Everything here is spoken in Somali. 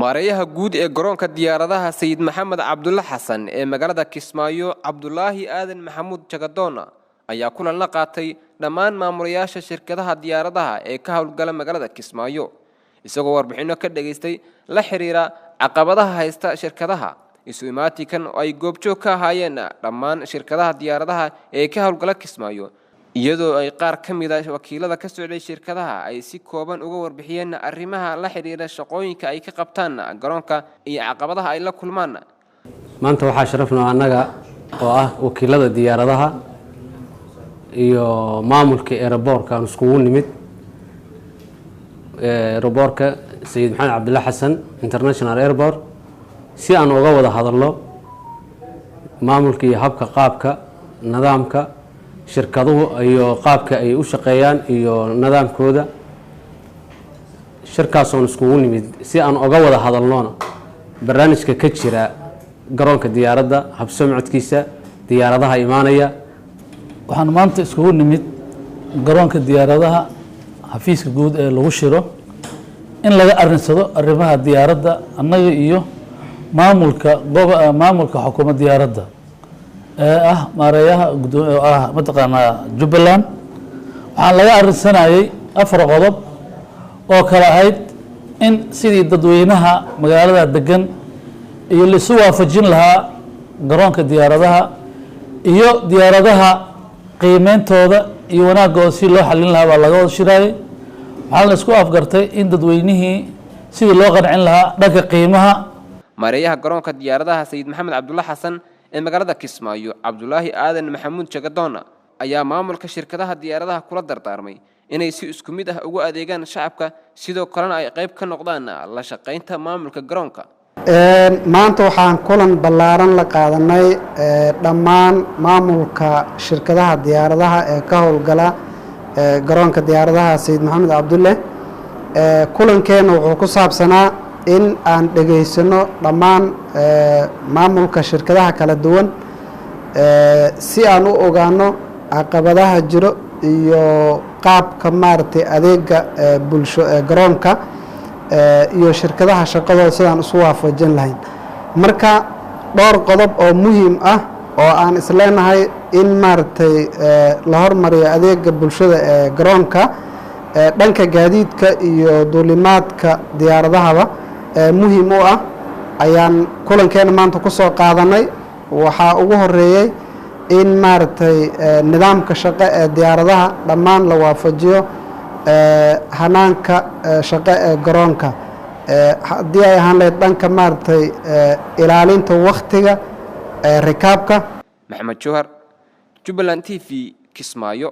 Maareeyaha guud ee garoonka diyaaradaha Sayid Maxamed Cabdulle Xasan ee magaalada Kismaayo, Cabdulaahi Aadan Maxamuud Jagadoona, ayaa kulan la qaatay dhammaan maamulayaasha shirkadaha diyaaradaha ee ka howlgala magaalada Kismaayo, isagoo warbixinno ka dhegaystay la xiriira caqabadaha haysta shirkadaha. Isu imaatikan oo ay goobjoog ka ahaayeen dhammaan shirkadaha diyaaradaha ee ka howlgala Kismaayo, iyadoo ay qaar ka mid a wakiilada ka socday shirkadaha ay si kooban uga warbixiyeen arrimaha la xidhiira shaqooyinka ay ka qabtaan garoonka iyo caqabadaha ay la kulmaan. Maanta waxaa sharafnoo annaga oo ah wakiilada diyaaradaha iyo maamulka airportka aan iskugu nimid airportka Sayid Maxamed Cabdille Xasan International Airport si aan uga wada hadalno maamulka iyo habka, qaabka, nidaamka shirkaduhu iyo qaabka ay u shaqeeyaan iyo nidaamkooda. Shirkaasoon iskugu nimid si aan uga wada hadalnona barnaamijka ka jira garoonka diyaaradda, habsomcodkiisa, diyaaradaha imaanaya. Waxaan maanta iskugu nimid garoonka diyaaradaha, xafiiska guud ee lagu shiro, in laga arinsado arrimaha diyaaradda, annaga iyo maamulka gob maamulka xukuma diyaaradda ee ah maareeyaha guddoo ah mataqaanaa Jubbaland. Waxaan laga arinsanayay 4 qodob oo kale ahayd in sidii dadweynaha magaalada degan iyo laisu waafajin lahaa garoonka diyaaradaha iyo diyaaradaha, qiimeyntooda iyo wanaagooda si loo xalin lahaa baa laga wada shiraayay. Waxaa la isku afgartay in dadweynihii sidii loo qancin lahaa dhanka qiimaha. Maareeyaha garoonka diyaaradaha Sayid Maxamed Cabdulle Xasan ee magaalada Kismaayo, Cabdulaahi Aadan Maxamuud Jagadoona, ayaa maamulka shirkadaha diyaaradaha kula dardaarmay inay si isku mid ah ugu adeegaan shacabka, sidoo kalena ay qayb ka noqdaan la shaqaynta maamulka garoonka. Maanta waxaan kulan ballaaran la qaadanay dhammaan maamulka shirkadaha diyaaradaha ee ka howlgala garoonka diyaaradaha Sayid Maxamed Cabdulle. Kulankeena wuxuu ku saabsanaa in aan dhegaysano dhammaan maamulka shirkadaha kala duwan si aan u ogaano caqabadaha jiro iyo qaabka maaragtay adeega bulsho ee garoonka iyo shirkadaha shaqadooda sidaan isu waafajin lahayn. Marka dhowr qodob oo muhiim ah oo aan isleenahay in maaragtay la hormariyo adeega bulshada ee garoonka, dhanka gaadiidka iyo duulimaadka diyaaradahaba muhiim u ah, ayaan kulankeena maanta ku soo qaadanay. Waxaa ugu horeeyey in maaragtay nidaamka shaqo ee diyaaradaha dhammaan la waafajiyo hanaanka shaqo ee garoonka, haddii ay ahaan lahayd dhanka maaragtay ilaalinta waktiga rikaabka. Maxamed Jowhar, Jubbaland TV, Kismaayo.